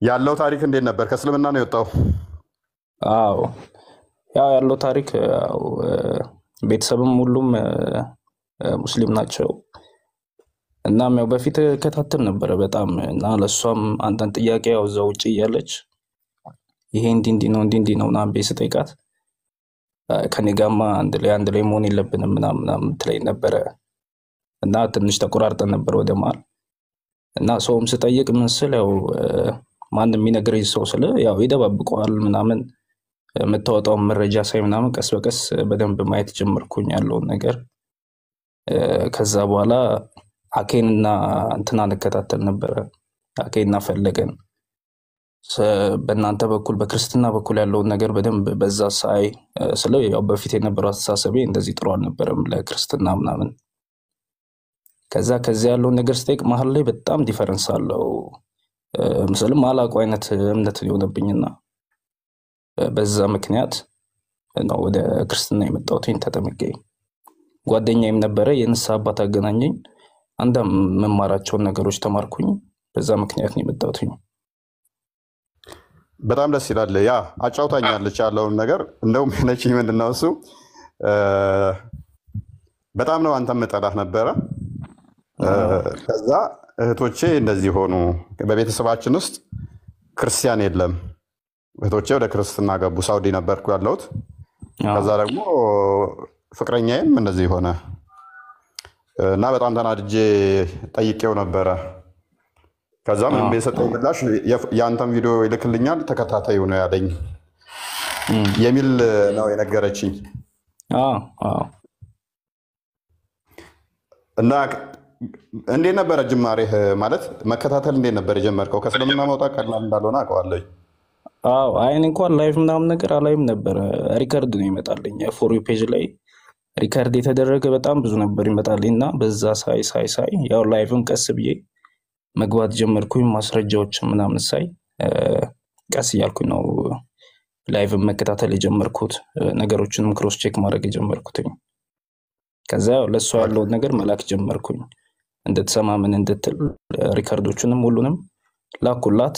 ያለው ታሪክ እንዴት ነበር? ከእስልምና ነው የወጣው? አዎ፣ ያው ያለው ታሪክ ያው ቤተሰብም ሁሉም ሙስሊም ናቸው። እናም ያው በፊት እከታተል ነበረ በጣም። እና ለእሷም አንዳንድ ጥያቄ ያው እዛ ውጭ እያለች ይሄ እንዲህ እንዲህ ነው፣ እንዲህ እንዲህ ነው ምናምን ብዬ ስጠይቃት ከኔ ጋማ አንድ ላይ መሆን የለብንም ምናምን ምናምን ትለኝ ነበረ። እና ትንሽ ተቆራርጠን ነበር ወደ መሀል። እና ሰውም ስጠይቅ ምን ስል ያው ማንም የሚነግረኝ ሰው ስለ ያው ይደባብቀዋል ምናምን። የምታወጣውን መረጃ ሳይ ምናምን ቀስ በቀስ በደንብ ማየት ጀመርኩኝ ያለውን ነገር። ከዛ በኋላ አኬንና እንትናን እከታተል ነበረ፣ አኬንና ፈለገን። በእናንተ በኩል በክርስትና በኩል ያለውን ነገር በደንብ በዛ ሳይ ስለ ያው በፊት የነበረው አስተሳሰቤ እንደዚህ ጥሩ አልነበረም ለክርስትና ምናምን። ከዛ ከዚያ ያለውን ነገር ስጠይቅ መሀል ላይ በጣም difference አለው። ምስልም አላውቀው አይነት እምነት የሆነብኝና በዛ ምክንያት ነው ወደ ክርስትና የመጣሁትኝ ተጠምቄ። ጓደኛዬም ነበረ፣ የንስሐ አባት አገናኘኝ። አንዳንድ መማራቸውን ነገሮች ተማርኩኝ። በዛ ምክንያት ነው የመጣሁትኝ። በጣም ደስ ይላል። ያ አጫውታኛለች ያለውን ነገር። እንደውም ያለችኝ ምንድን ነው እሱ በጣም ነው አንተም እጠላህ ነበረ። ከዛ እህቶቼ እንደዚህ ሆኑ። በቤተሰባችን ውስጥ ክርስቲያን የለም። እህቶቼ ወደ ክርስትና ገቡ። ሳውዲ ነበርኩ ያለሁት። ከዛ ደግሞ ፍቅረኛዬም እንደዚህ ሆነ እና በጣም ተናድጄ ጠይቄው ነበረ። ከዛ ምንም የሰጠኝ ምላሽ የአንተም ቪዲዮ ይልክልኛል፣ ተከታታዩ ነው ያለኝ የሚል ነው የነገረችኝ። እና እንዴት ነበረ ጅማሬህ? ማለት መከታተል እንዴት ነበር የጀመርከው? ከእስልምና መውጣት ቀላል እንዳልሆነ አውቀዋለሁ። አዎ፣ አይ እኔ እንኳን live ምናምን ነገር አላይም ነበረ። Record ነው ይመጣልኝ፣ For You page ላይ record የተደረገ በጣም ብዙ ነበር ይመጣልኝ። እና በዛ ሳይ ሳይ ሳይ ያው live ም ቀስ ብዬ መግባት ጀመርኩኝ። ማስረጃዎችን ምናምን ሳይ ቀስ እያልኩኝ ነው live ም መከታተል የጀመርኩት፣ ነገሮችንም cross check ማድረግ የጀመርኩትኝ። ከዛ ያው ለእሷ ያለውን ነገር መላክ ጀመርኩኝ፣ እንድትሰማ ምን እንድትል record ኦቹንም ሁሉንም ላኩላት።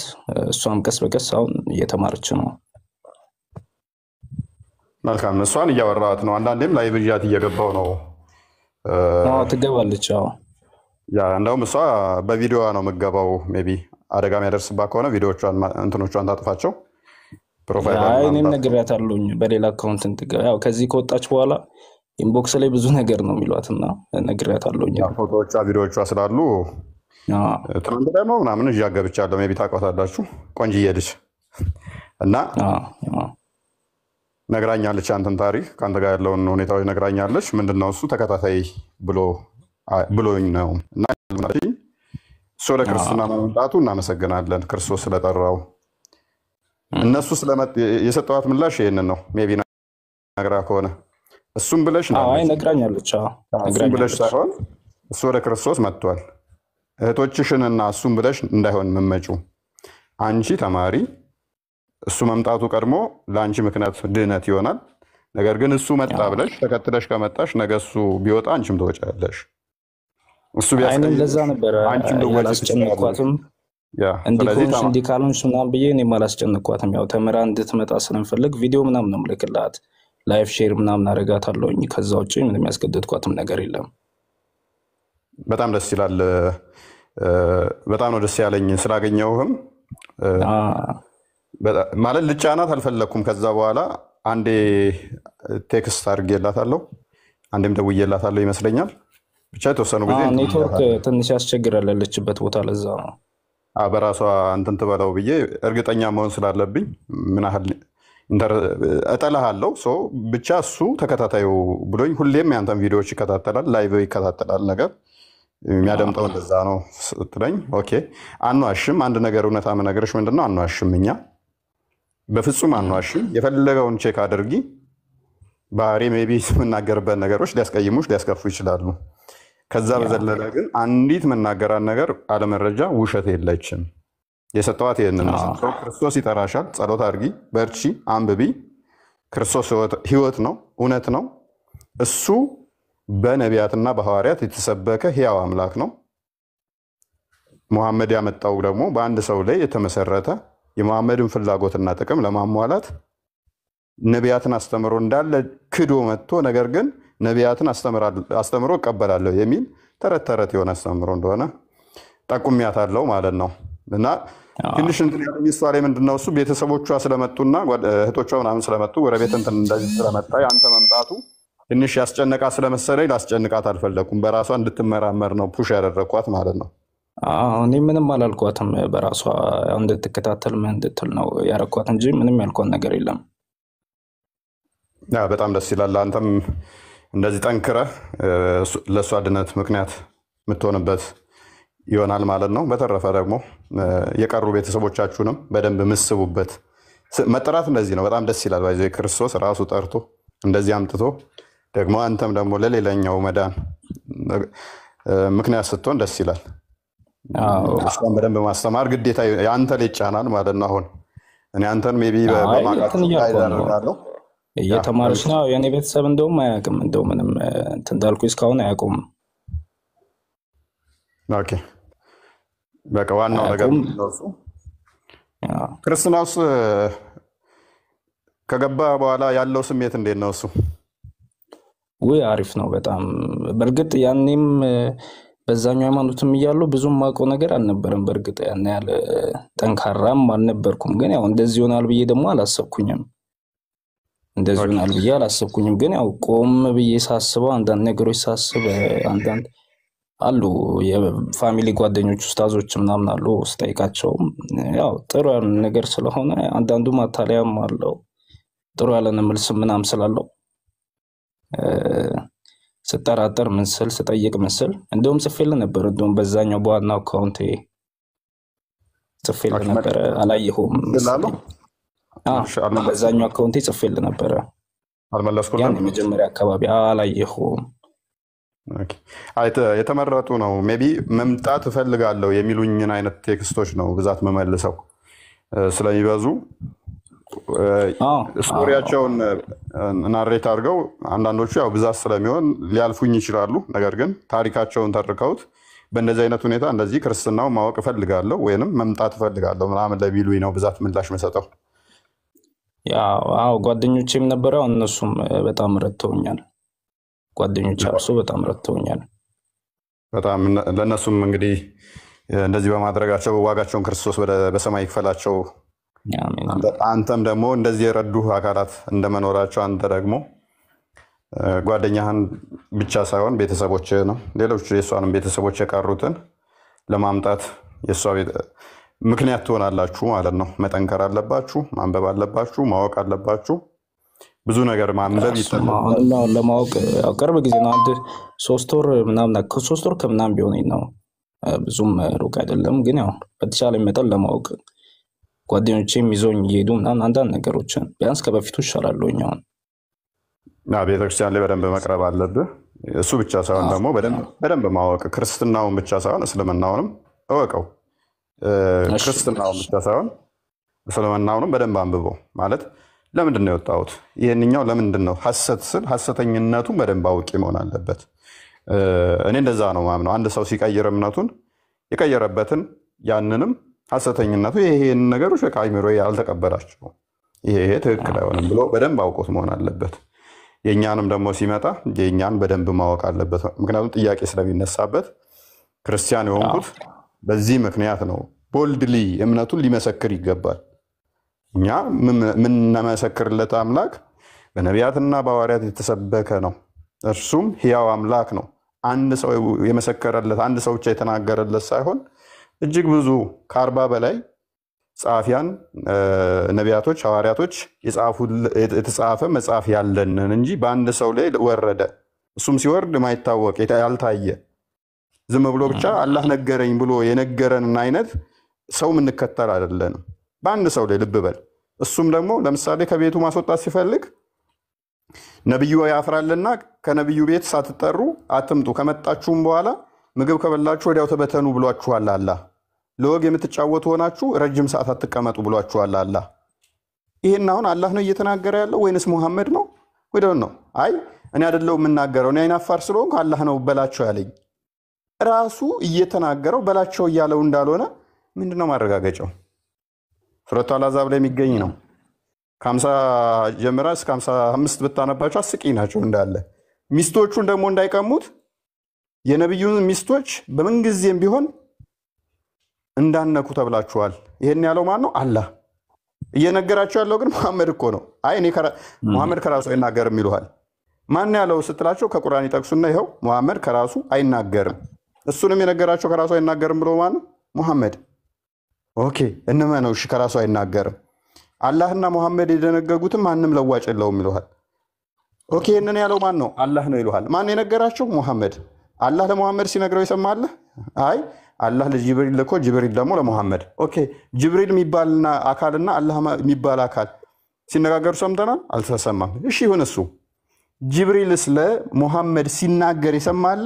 እሷም ቀስ በቀስ አሁን እየተማረች ነው። መልካም። እሷን እያወራኋት ነው። አንዳንዴም live ይዣት እየገባው ነው። አዎ፣ ትገባለች። አዎ። Yeah፣ እንደውም እሷ በቪዲዮዋ ነው የምገባው። Maybe አደጋ የሚያደርስባት ከሆነ ቪዲዮቿን እንትኖቿን ታጥፋቸው፣ profile ሏን አይ ምናምን እኔም ታጥፋ። ነግሬያታለሁኝ በሌላ account እንድትገባ። ያው ከዚህ ከወጣች በኋላ inbox ላይ ብዙ ነገር ነው የሚሏት እና ነግሬያታለሁኝ። Yeah፣ ፎቶዎቿ ቪዲዮዎቿ ስላሉ ትናንት ደግሞ ምናምን እዣ ገብቻለሁ። Maybe ታውቋታላችሁ። ቆንጅዬ ልጅ እና ነግራኛለች። አንተን ታሪክ ከአንተ ጋር ያለውን ሁኔታዎች ነግራኛለች። ምንድነው እሱ ተከታታይ ብሎ ብሎኝ ነው እና እሱ ወደ ክርስትና መምጣቱ እናመሰግናለን፣ ክርስቶስ ስለጠራው። እነሱ የሰጠዋት ምላሽ ይህንን ነው። Maybe ነግራ ከሆነ እሱም ብለሽ አይ እንዳትመጪ። ነግራኛለች። አዎ። እሱም ብለሽ ነግራኛለች። ሳይሆን እሱ ወደ ክርስቶስ መጥቷል። እህቶችሽንና እሱም ብለሽ እንዳይሆን የምመጪው፣ አንቺ ተማሪ፣ እሱ መምጣቱ ቀድሞ ለአንቺ ምክንያት ድህነት ይሆናል። ነገር ግን እሱ መጣ ብለሽ ተከትለሽ ከመጣሽ ነገ እሱ ቢወጣ አንቺም ትወጫለሽ። እሱ አይ እኔም ለዛ ቢያስቀይምሽ ነበረ አንቺም ልወጪ ትችላለሽ። ያላስጨነቅኳትም። Yeah እንዲህ ስለዚህ ከሆንሽ እንዲህ ካልሆንሽ ምናምን ብዬ እኔም አላስጨነቅኳትም። ያው ተምራ እንድትመጣ ስለምፈልግ ቪዲዮ ምናምን ነው የምልክላት፣ live share ምናምን አደርጋታለሁኝ። ከዛ ውጭ ምንም ያስገደድኳትም ነገር የለም። በጣም ደስ ይላል። በጣም ነው ደስ ያለኝ ስላገኘሁህም። ማለት ልጫናት አልፈለግኩም። ከዛ በኋላ አንዴ text አድርጌላታለሁ፣ አንዴም ደውዬላታለሁ ይመስለኛል። ብቻ የተወሰኑ ጊዜ እንትን ኔትወርክ ብያታለሁ። ትንሽ ያስቸግራል ያለችበት ቦታ፣ ለዛ ነው። በራሷ እንትን ትበለው ብዬ እርግጠኛ መሆን ስላለብኝ ምን ያህል እጠላሃለሁ። So ብቻ እሱ ተከታታዩ ብሎኝ ሁሌም ያንተን ቪዲዮዎች ይከታተላል፣ live ይከታተላል። ነገር የሚያደምጠው እንደዛ ነው ስትለኝ፣ okay አንዋሽም። አንድ ነገር እውነታ የምነግርሽ ምንድን ነው፣ አንዋሽም፣ እኛ በፍጹም አንዋሽም። የፈለገውን check አድርጊ። ባህሪ maybe የምናገርበት ነገሮች ሊያስቀይሙሽ ሊያስከፉ ይችላሉ። ከዛ በዘለለ ግን አንዲት መናገራን ነገር አለመረጃ ውሸት የለችም። የሰጠዋት ይህንን ነው። So ክርስቶስ ይጠራሻል። ጸሎት አድርጊ፣ በርቺ፣ አንብቢ። ክርስቶስ ሕይወት ነው፣ እውነት ነው። እሱ በነቢያትና በሐዋርያት የተሰበከ ሕያው አምላክ ነው። ሙሐመድ ያመጣው ደግሞ በአንድ ሰው ላይ የተመሰረተ የመሐመድን ፍላጎትና ጥቅም ለማሟላት ነቢያትን አስተምሮ እንዳለ ክዶ መጥቶ ነገር ግን ነቢያትን አስተምሮ እቀበላለሁ የሚል ተረት ተረት የሆነ አስተምሮ እንደሆነ ጠቁሚያታለሁ ማለት ነው። እና ትንሽ እንትን ያለኝ እሷ ላይ ምንድን ነው፣ እሱ ቤተሰቦቿ ስለመጡና እህቶቿ ምናምን ስለመጡ፣ ጎረቤት እንትን እንደዚህ ስለመጣ፣ የአንተ መምጣቱ ትንሽ ያስጨነቃት ስለመሰለኝ ላስጨንቃት አልፈለኩም። በራሷ እንድትመራመር ነው push ያደረግኳት ማለት ነው። አዎ፣ እኔ ምንም አላልኳትም። በራሷ እንድትከታተል ምን እንድትል ነው ያረኳት እንጂ ምንም ያልኳት ነገር የለም። Yeah፣ በጣም ደስ ይላል። አንተም እንደዚህ ጠንክረህ ለእሷ ድነት ምክንያት የምትሆንበት ይሆናል ማለት ነው። በተረፈ ደግሞ የቀሩ ቤተሰቦቻችሁንም በደንብ ምስቡበት። መጠራት እንደዚህ ነው። በጣም ደስ ይላል። By the way ክርስቶስ ራሱ ጠርቶ እንደዚህ አምጥቶ ደግሞ አንተም ደግሞ ለሌላኛው መዳን ምክንያት ስትሆን ደስ ይላል። እሷን በደንብ ማስተማር ግዴታ የአንተ ላይ ይጫናል ማለት ነው። አሁን እኔ አንተን maybe አይ እንትን በማውቃቸው guide እያልኳት ነው፣ አደርጋለሁ። እየተማረች ነው። የእኔ ቤተሰብ እንደውም አያውቅም፣ እንደው ምንም እንትን እንዳልኩ እስካሁን አያውቁም። Okay፣ በቃ ዋናው ነገር አያውቁም። ምንድን ነው እሱ? ክርስትና ውስጥ ከገባ በኋላ ያለው ስሜት እንዴት ነው እሱ? ውይ፣ አሪፍ ነው በጣም። በእርግጥ ያኔም በዛኛው ሃይማኖትም እያሉ ብዙም ማውቀው ነገር አልነበረም። በእርግጥ ያን ያህል ጠንካራም አልነበርኩም። ግን ያው እንደዚህ ይሆናል ብዬ ደግሞ አላሰብኩኝም። እንደዚህ ይሆናል ብዬ አላሰብኩኝም። ግን ያው ቆም ብዬ ሳስበው፣ አንዳንድ ነገሮች ሳስብ፣ አንዳንድ አሉ የ family ጓደኞች ኡስታዞች ምናምን አሉ። ስጠይቃቸውም ያው ጥሩ ያለ ነገር ስለሆነ፣ አንዳንዱ ማታለያም አለው፣ ጥሩ ያለነ መልስ ምናምን ስላለው፣ ስጠራጠር ምን ስል፣ ስጠይቅ ምን ስል፣ እንደውም ጽፌልህ ነበር። እንደውም በዛኛው በዋናው account ኤ ጽፌልህ ነበረ፣ አላየኸውም ስላለው መሰለኝ። አዎ፣ በዛኛው account ኤ ጽፌልህ ነበረ። ያን አልመለስኩልህም። የመጀመሪያ አካባቢ አላየኸውም። Okay። አይ፣ የተመረጡ ነው፣ maybe መምጣት እፈልጋለሁ የሚሉኝን አይነት text ኦች ነው ብዛት መመልሰው ስለሚበዙ story ያቸውን narrate አድርገው አንዳንዶቹ ያው ብዛት ስለሚሆን ሊያልፉኝ ይችላሉ። ነገር ግን ታሪካቸውን ተርከውት በእንደዚህ አይነት ሁኔታ እንደዚህ ክርስትናው ማወቅ እፈልጋለሁ ወይንም መምጣት እፈልጋለሁ ምናምን ለሚሉኝ ነው ብዛት ምላሽ መሰጠው። ያው አዎ፣ ጓደኞቼም ነበረ፣ እነሱም በጣም ረድተውኛል። ጓደኞቼ አብሶ በጣም ረድተውኛል። በጣም ለእነሱም እንግዲህ እንደዚህ በማድረጋቸው ዋጋቸውን ክርስቶስ በሰማይ ይክፈላቸው። አሜን። አንተም ደግሞ እንደዚህ የረዱህ አካላት እንደመኖራቸው አንተ ደግሞ ጓደኛህን ብቻ ሳይሆን ቤተሰቦች ነው፣ ሌሎች የእሷንም ቤተሰቦች የቀሩትን ለማምጣት የእሷ ምክንያት ትሆናላችሁ ማለት ነው። መጠንከር አለባችሁ፣ ማንበብ አለባችሁ፣ ማወቅ አለባችሁ። ብዙ ነገር ማንበብ እሱም ይጠበቃል። አሁንም ያው ለማወቅ ያው ቅርብ ጊዜ ነው። አንድ 3 ወር ምናምን፣ ከ3 ወር ከምናምን ቢሆነኝ ነው። ብዙም ሩቅ አይደለም። ግን ያው በተቻለ መጠን ለማወቅ ጓደኞቼም ይዘውኝ እየሄዱ ምናምን አንዳንድ ነገሮችን ቢያንስ ከበፊቱ ይሻላሉ አሁን። እና ቤተክርስቲያን ላይ በደንብ መቅረብ አለብህ። እሱ ብቻ ሳይሆን ደግሞ በደንብ ማወቅ፣ ክርስትናውን ብቻ ሳይሆን እስልምናውንም እወቀው። ክርስትናውን ብቻ ሳይሆን እስልምናውንም በደንብ አንብበው። ማለት ለምንድን ነው የወጣሁት? ይህንኛው ለምንድን ነው ሐሰት ስል ሐሰተኝነቱን በደንብ አውቂ መሆን አለበት። እኔ እንደዛ ነው ማምነው። አንድ ሰው ሲቀይር እምነቱን የቀየረበትን ያንንም ሐሰተኝነቱ ይሄን ነገሮች በቃ አይምሮዬ አልተቀበላቸውም፣ ይሄ ይሄ ትክክል አይሆንም ብሎ በደንብ አውቆት መሆን አለበት። የእኛንም ደግሞ ሲመጣ የእኛን በደንብ ማወቅ አለበት። ምክንያቱም ጥያቄ ስለሚነሳበት ክርስቲያን የሆንኩት በዚህ ምክንያት ነው። Boldly እምነቱን ሊመሰክር ይገባል። እኛ የምንመሰክርለት አምላክ በነቢያትና በሐዋርያት የተሰበከ ነው። እርሱም ሕያው አምላክ ነው። አንድ ሰው የመሰከረለት፣ አንድ ሰው ብቻ የተናገረለት ሳይሆን እጅግ ብዙ ከ40 በላይ ጸሐፊያን፣ ነቢያቶች፣ ሐዋርያቶች የተጻፈ መጽሐፍ ያለንን እንጂ በአንድ ሰው ላይ ወረደ። እሱም ሲወርድ ማይታወቅ፣ ያልታየ፣ ዝም ብሎ ብቻ አላህ ነገረኝ ብሎ የነገረንን አይነት ሰው የምንከተል አይደለንም። በአንድ ሰው ላይ ልብ በል። እሱም ደግሞ ለምሳሌ ከቤቱ ማስወጣት ሲፈልግ ነቢዩ ያፍራልና ከነቢዩ ቤት ሳትጠሩ አትምጡ፣ ከመጣችሁም በኋላ ምግብ ከበላችሁ ወዲያው ተበተኑ ብሏችኋል አላህ። ለወግ የምትጫወቱ ሆናችሁ ረጅም ሰዓት አትቀመጡ ብሏችኋል አላህ። ይህን አሁን አላህ ነው እየተናገረ ያለው ወይንስ ሙሐመድ ነው? ወይ ነው? አይ፣ እኔ አይደለሁም የምናገረው፣ እኔ አይናፋር ስለሆንኩ አላህ ነው በላቸው ያለኝ። ራሱ እየተናገረው በላቸው እያለው እንዳልሆነ ምንድነው ማረጋገጫው? ሱረቱ አልአሕዛብ ላይ የሚገኝ ነው። ከ50 ጀምራ እስከ 55 ብታነባቸው አስቂኝ ናቸው እንዳለ። ሚስቶቹን ደግሞ እንዳይቀሙት የነቢዩን ሚስቶች በምንጊዜም ቢሆን እንዳነኩ ተብላችኋል። ይሄን ያለው ማን ነው? አላህ። እየነገራቸው ያለው ግን መሐመድ እኮ ነው። አይ እኔ መሐመድ ከራሱ አይናገርም ይሉሃል። ማን ያለው ስትላቸው ከቁርአን ይጠቅሱና ይኸው መሐመድ ከራሱ አይናገርም። እሱንም የነገራቸው ከራሱ አይናገርም ብሎ ማን ነው? ሙሐመድ። Okay እንመነው፣ እሺ ከራሱ አይናገርም። አላህና ሙሐመድ የደነገጉትም ማንም ለዋጭ የለውም ይሉሃል። Okay ይህንን ያለው ማን ነው? አላህ ነው ይሉሃል። ማን የነገራቸው? ሙሐመድ። አላህ ለሙሐመድ ሲነግረው ይሰማለህ? አይ አላህ ለጅብሪል ልኮ ጅብሪል ደግሞ ለሙሐመድ። Okay ጅብሪል የሚባልና አካልና አላህ የሚባል አካል ሲነጋገሩ ሰምተናል? አልተሰማም። እሺ ይሁን እሱ። ጅብሪልስ ለሙሐመድ ሲናገር ይሰማል?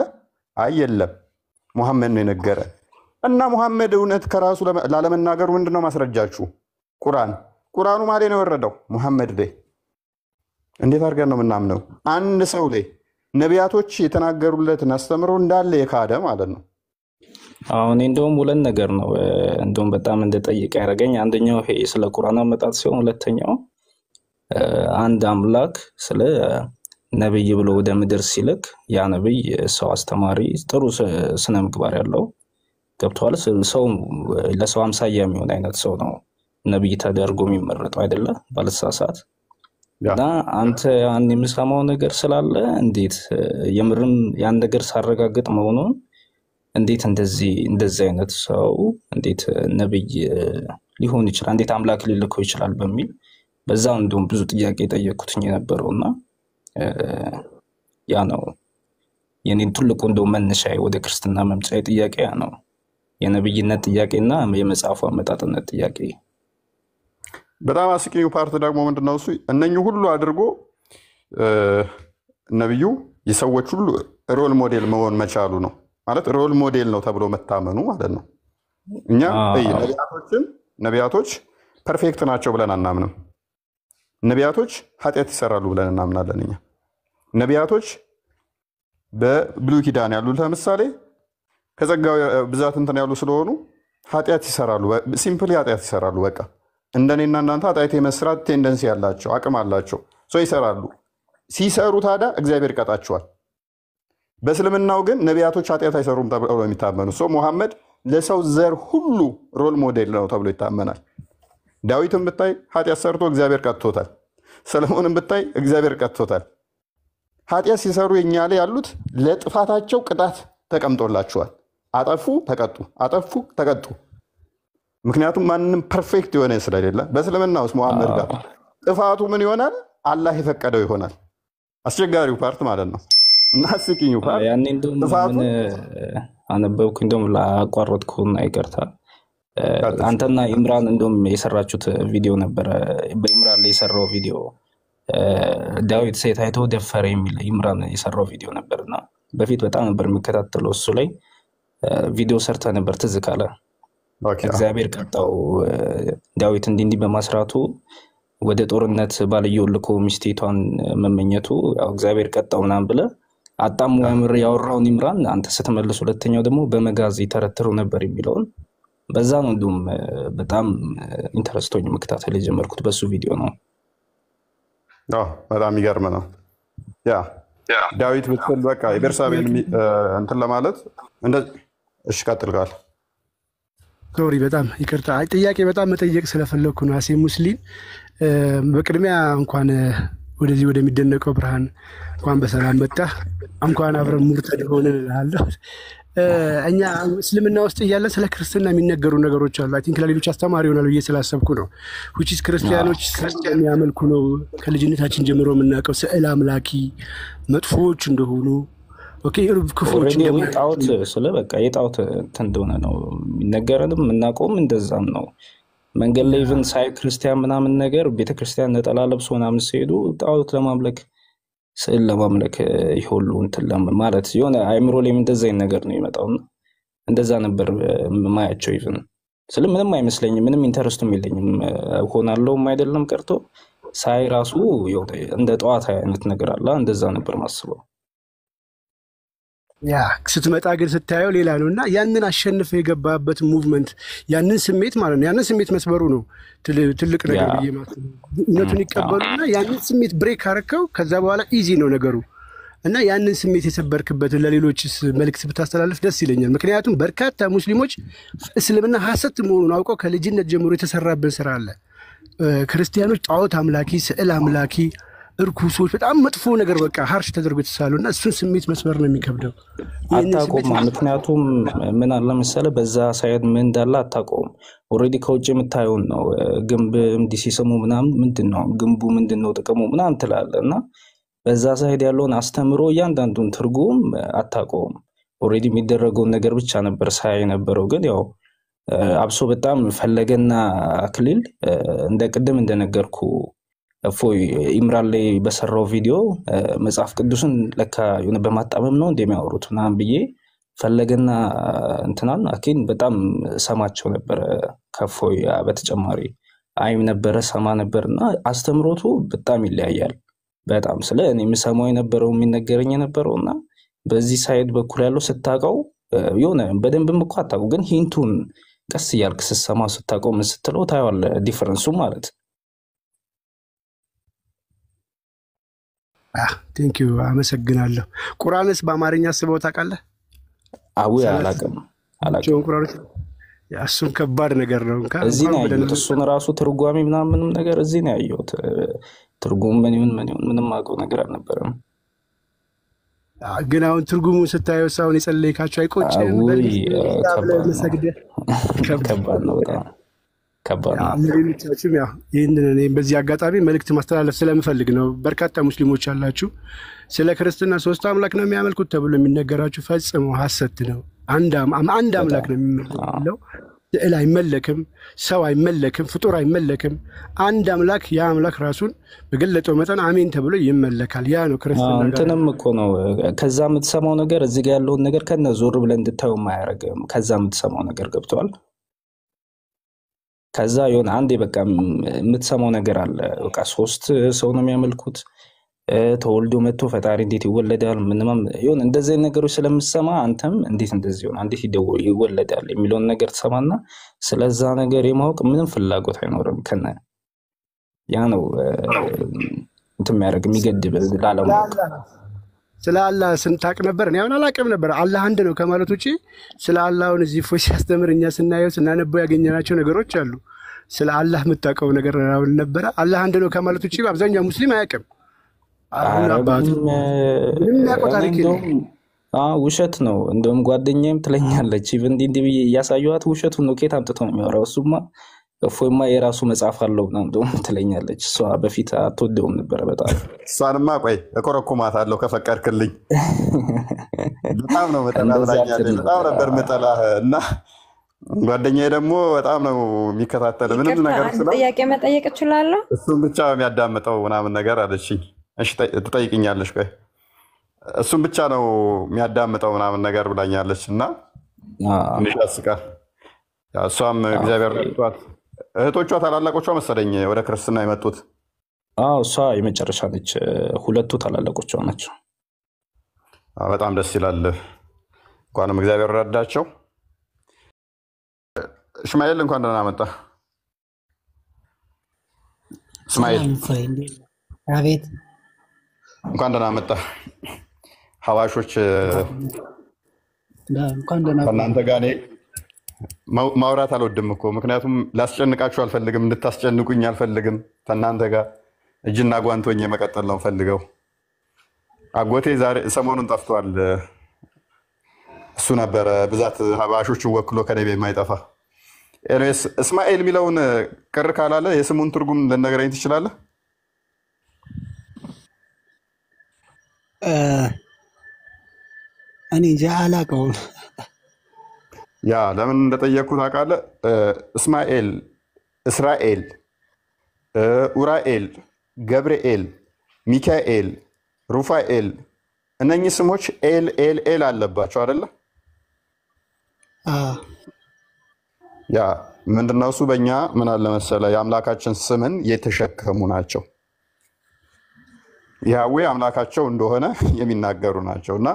አይ የለም፣ ሙሐመድ ነው የነገረ። እና ሙሐመድ እውነት ከራሱ ላለመናገሩ ምንድነው ማስረጃችሁ? ቁርአን። ቁርአኑ ማን ላይ ነው የወረደው? ሙሐመድ ላይ። እንዴት አድርገን ነው የምናምነው? አንድ ሰው ላይ ነቢያቶች የተናገሩለትን አስተምሮ እንዳለ የካደ ማለት ነው። አሁን እንደውም ሁለት ነገር ነው እንደውም በጣም እንደጠይቅ ያደረገኝ። አንደኛው ይሄ ስለ ቁርአን አመጣጥ ሲሆን፣ ሁለተኛው አንድ አምላክ ስለ ነብይ ብሎ ወደ ምድር ሲልክ ያ ነብይ ሰው አስተማሪ፣ ጥሩ ስነ ምግባር ያለው ገብተዋል። ሰው ለሰው አምሳያ የሚሆን አይነት ሰው ነው ነብይ ተደርጎ የሚመረጠው አይደለ? ባልሳሳት። እና አንተ ያን የምሰማው ነገር ስላለ እንዴት የምርም ያን ነገር ሳረጋግጥ መሆኑን እንዴት እንደዚህ አይነት ሰው እንዴት ነብይ ሊሆን ይችላል? እንዴት አምላክ ሊልከው ይችላል? በሚል በዛ እንደውም ብዙ ጥያቄ የጠየቅኩትኝ የነበረው እና ያ ነው የኔን ትልቁ እንደው መነሻ ወደ ክርስትና መምጫ ጥያቄ ያ ነው። የነብይነት ጥያቄና የመጽሐፉ አመጣጥነት ጥያቄ። በጣም አስቂኙ part ደግሞ ምንድነው እሱ እነኚህ ሁሉ አድርጎ ነብዩ የሰዎች ሁሉ role model መሆን መቻሉ ነው። ማለት role model ነው ተብሎ መታመኑ ማለት ነው። እኛ ነቢያቶች perfect ናቸው ብለን አናምንም። ነቢያቶች ኃጢአት ይሰራሉ ብለን እናምናለን። እኛ ነቢያቶች በብሉይ ኪዳን ያሉ ለምሳሌ ከጸጋው ብዛት እንትን ያሉ ስለሆኑ ኃጢአት ይሰራሉ። Simply ኃጢአት ይሰራሉ። በቃ እንደኔና እናንተ ኃጢአት የመስራት tendency ያላቸው አቅም አላቸው። So ይሰራሉ። ሲሰሩ ታዲያ እግዚአብሔር ይቀጣቸዋል። በእስልምናው ግን ነቢያቶች ኃጢአት አይሰሩም ተብሎ ነው የሚታመኑ። So ሙሐመድ ለሰው ዘር ሁሉ role model ነው ተብሎ ይታመናል። ዳዊትን ብታይ ኃጢአት ሰርቶ እግዚአብሔር ቀጥቶታል። ሰለሞንን ብታይ እግዚአብሔር ቀጥቶታል። ኃጢአት ሲሰሩ የኛ ላይ ያሉት ለጥፋታቸው ቅጣት ተቀምጦላቸዋል። አጠፉ፣ ተቀጡ፣ አጠፉ፣ ተቀጡ። ምክንያቱም ማንም perfect የሆነ ስለሌለ በእስልምና ውስጥ ሙሐመድ ጋር ጥፋቱ ምን ይሆናል? አላህ የፈቀደው ይሆናል። አስቸጋሪው part ማለት ነው። እና አስቂኙ part ያኔ እንደውም ጥፋቱ ምን አነበብኩ፣ እንደውም ላቋረጥኩና ይቅርታ። አንተና ኢምራን እንደውም የሰራችሁት ቪዲዮ ነበረ። በኢምራን ላይ የሰራው ቪዲዮ ዳዊት ሴት አይቶ ደፈረ የሚል ኢምራን የሰራው ቪዲዮ ነበር እና በፊት በጣም ነበር የሚከታተለው። እሱ ላይ ቪዲዮ ሰርተ ነበር ትዝ ካለ። እግዚአብሔር ቀጣው ዳዊት እንዲህ እንዲህ በማስራቱ ወደ ጦርነት ባልየውን ልኮ ሚስቴቷን መመኘቱ ያው እግዚአብሔር ቀጣው ምናምን ብለህ አጣሙ ያምር ያወራውን ኢምራን አንተ ስትመልስ፣ ሁለተኛው ደግሞ በመጋዝ ይተረትሩ ነበር የሚለውን በዛ ነው እንዲሁም በጣም interest ሆኜ መከታተል የጀመርኩት በሱ ቪዲዮ ነው። አዎ፣ በጣም የሚገርም ነው። Yeah ዳዊት ብትል በቃ የቤርሳቤን እንትን ለማለት እንደ እሺ፣ ቀጥል ቃል። Sorry፣ በጣም ይቅርታ። አይ ጥያቄ በጣም መጠየቅ ስለፈለግኩ ነው። አሴ ሙስሊም፣ በቅድሚያ እንኳን ወደዚህ ወደሚደነቀው ብርሃን እንኳን በሰላም መጣህ። እንኳን አብረን ሙርተድ ሆንን እልሃለሁ። እኛ እስልምና ውስጥ እያለን ስለ ክርስትና የሚነገሩ ነገሮች አሉ። I think ለሌሎች አስተማሪ ይሆናል ብዬ ስላሰብኩ ነው። Which is ክርስቲያኖች ስዕል የሚያመልኩ ነው ከልጅነታችን ጀምሮ የምናውቀው ስዕል አምላኪ መጥፎዎች እንደሆኑ፣ okay፣ ክፉዎች Already እንደሆኑ። ጣዖት ስለ በቃ የጣዖት እንትን እንደሆነ ነው የሚነገረንም የምናውቀውም እንደዛም ነው። መንገድ ላይ even ሳይ ክርስቲያን ምናምን ነገር ቤተክርስቲያን ነጠላ ለብሶ ምናምን ሲሄዱ ጣዖት ለማምለክ ስዕል ለማምለክ ይህ ሁሉ እንትን ማለት የሆነ አይምሮ ላይም እንደዛ አይነት ነገር ነው የሚመጣው እና እንደዛ ነበር ማያቸው። Even ስለ ምንም አይመስለኝም፣ ምንም interest ኡም የለኝም። ሆናለሁም አይደለም ቀርቶ ሳይ ራሱ የሆነ እንደ ጠዋት አይነት ነገር አለ እንደዛ ነበር ማስበው። ያ ስትመጣ ግን ስታየው ሌላ ነው እና ያንን አሸንፈ የገባበት movement ያንን ስሜት ማለት ነው፣ ያንን ስሜት መስበሩ ነው ትልቅ ነገር ብዬ ማለት ነው። እውነቱን ይቀበሉና ያንን ስሜት break አረከው፣ ከዛ በኋላ easy ነው ነገሩ። እና ያንን ስሜት የሰበርክበትን ለሌሎችስ መልእክት ብታስተላልፍ ደስ ይለኛል። ምክንያቱም በርካታ ሙስሊሞች እስልምና ሐሰት መሆኑን አውቀው ከልጅነት ጀምሮ የተሰራብን ስራ አለ። ክርስቲያኖች ጣዖት አምላኪ፣ ስዕል አምላኪ፣ እርኩሶች፣ በጣም መጥፎ ነገር በቃ harsh ተደርጎ የተሳሉ እና እሱን ስሜት መስበር ነው የሚከብደው። አታውቀውም። ምክንያቱም ምን አለ መሰለህ በዛ side ምን እንዳለ አታውቀውም። Already ከውጭ የምታየውን ነው። ግንብ እንዲህ ሲስሙ ምናምን ምንድን ነው ግንቡ፣ ምንድን ነው ጥቅሙ ምናምን ትላለህ እና በዛ side ያለውን አስተምሮ እያንዳንዱን ትርጉም አታውቀውም። Already የሚደረገውን ነገር ብቻ ነበር ሳይ የነበረው። ግን ያው አብሶ በጣም ፈለገና አክሊል እንደ ቅድም እንደነገርኩ እፎይ ኢምራን ላይ በሰራው ቪዲዮ መጽሐፍ ቅዱስን ለካ የሆነ በማጣመም ነው እንደሚያወሩት ምናምን ብዬ ፈለገና እንትናን አኪን በጣም ሰማቸው ነበረ። ከእፎይ በተጨማሪ አይም ነበረ ሰማ ነበር እና አስተምሮቱ በጣም ይለያያል። በጣም ስለ እኔ የምሰማው የነበረው የሚነገረኝ የነበረው እና በዚህ side በኩል ያለው ስታውቀው የሆነ በደንብም እኮ አታውቀው፣ ግን hint ኡን ቀስ እያልክ ስትሰማ ስታውቀው ምን ስትለው ታየዋለህ difference ኡ ማለት። Thank you፣ አመሰግናለሁ። ቁርአንስ በአማርኛ አስበው ታውቃለህ? አዊ አላውቅም አላውቅም። ቁርአኖች እሱም ከባድ ነገር ነው። እዚህ ነው ያየሁት። እሱን ራሱ ትርጓሜ ምናምን ምንም ነገር እዚህ ነው ያየሁት። ትርጉም ምን ይሁን ምን ይሁን ምንም አውቀው ነገር አልነበረም። ግን አሁን ትርጉሙን ስታየው አሁን የጸለይካቸው አይቆጭም? ከባድ ነው፣ በጣም ከባድ ነው። ለሌሎቻችሁም ያው ይህንን እኔ በዚህ አጋጣሚ መልእክት ማስተላለፍ ስለምፈልግ ነው። በርካታ ሙስሊሞች አላችሁ፣ ስለ ክርስትና ሶስት አምላክ ነው የሚያመልኩት ተብሎ የሚነገራችሁ ፈጽሞ ሐሰት ነው። አንድ አምላክ ነው የሚመለከው። ስዕል አይመለክም፣ ሰው አይመለክም፣ ፍጡር አይመለክም። አንድ አምላክ፣ ያ አምላክ ራሱን በገለጠው መጠን አሜን ተብሎ ይመለካል። ያ ነው ክርስትና። እንትንም እኮ ነው ከዛ የምትሰማው ነገር እዚህ ጋር ያለውን ነገር ከነ ዞር ብለህ እንድታየው አያደርግም። ከዛ የምትሰማው ነገር ገብቷል። ከዛ የሆነ አንዴ በቃ የምትሰማው ነገር አለ። በቃ ሶስት ሰው ነው የሚያመልኩት፣ ተወልዶ መጥቶ ፈጣሪ እንዴት ይወለዳል? ምንም ይሁን እንደዚህ ነገሮች ስለምሰማ አንተም እንዴት እንደዚህ ይሆናል፣ እንዴት ይወለዳል የሚለውን ነገር ትሰማና ስለዛ ነገር የማወቅ ምንም ፍላጎት አይኖርም። ከነ ያ ነው እንትን የሚያደርግ የሚገድብ ላለማወቅ። ስለ አላህ ስንታቅ ነበር። እኔ አሁን አላቅም ነበር። አላህ አንድ ነው ከማለት ውጪ ስለ አላህ አሁን እዚህ ፎይ ሲያስተምር እኛ ስናየው ስናነበው ያገኘናቸው ነገሮች አሉ። ስለ አላህ የምታውቀው ነገር አሁን ነበረ? አላህ አንድ ነው ከማለት ውጪ አብዛኛው ሙስሊም አያውቅም። ውሸት ነው። እንደውም ጓደኛዬም ትለኛለች እንዲህ እንዲህ ብዬ እያሳየኋት ውሸቱን ነው፣ ከየት አምጥቶ ነው የሚያወራው? እሱማ እፎይማ የራሱ መጽሐፍ አለው ምናምን እንደውም ትለኛለች። እሷ በፊት አትወደውም ነበረ በጣም። እሷንማ ቆይ እኮረኩማታለሁ ከፈቀድክልኝ። በጣም ነው መጠላ ብላኛለች። በጣም ነበር መጠላህ እና ጓደኛዬ ደግሞ በጣም ነው የሚከታተል ምንም ነገር ስለ ጥያቄ መጠየቅ እችላለሁ? እሱን ብቻ የሚያዳምጠው ምናምን ነገር አለችኝ። እሺ ትጠይቅኛለሽ? ቆይ እሱን ብቻ ነው የሚያዳምጠው ምናምን ነገር ብላኛለች እና ትንሽ ያስቃል። እሷም እግዚአብሔር ረድቷት እህቶቿ ታላላቆቿ መሰለኝ ወደ ክርስትና የመጡት። አዎ እሷ የመጨረሻ ነች። ሁለቱ ታላላቆቿ ናቸው። በጣም ደስ ይላል። እንኳንም እግዚአብሔር ረዳቸው። እስማኤል እንኳን ደህና መጣ። እስማኤል አቤት፣ እንኳን ደህና መጣ። ሀዋሾች ከእናንተ ጋር እኔ ማውራት አልወድም እኮ ምክንያቱም ላስጨንቃችሁ አልፈልግም፣ እንድታስጨንቁኝ አልፈልግም። ከእናንተ ጋር እጅና ጓንቶኝ የመቀጠል ነው ፈልገው። አጎቴ ዛሬ ሰሞኑን ጠፍቷል። እሱ ነበረ ብዛት ሀባሾችን ወክሎ ከኔ የማይጠፋ። Anyways እስማኤል የሚለውን ቅር ካላለ የስሙን ትርጉም ልነግረኝ ትችላለህ? እኔ እንጃ አላውቀውም። ያ ለምን እንደጠየቅኩህ ታውቃለህ? እስማኤል፣ እስራኤል፣ ኡራኤል፣ ገብርኤል፣ ሚካኤል፣ ሩፋኤል እነኚህ ስሞች ኤል ኤል ኤል አለባቸው አይደለ? ያ ምንድነው እሱ? በእኛ ምን አለ መሰለ የአምላካችን ስምን የተሸከሙ ናቸው። ያዌ አምላካቸው እንደሆነ የሚናገሩ ናቸው። እና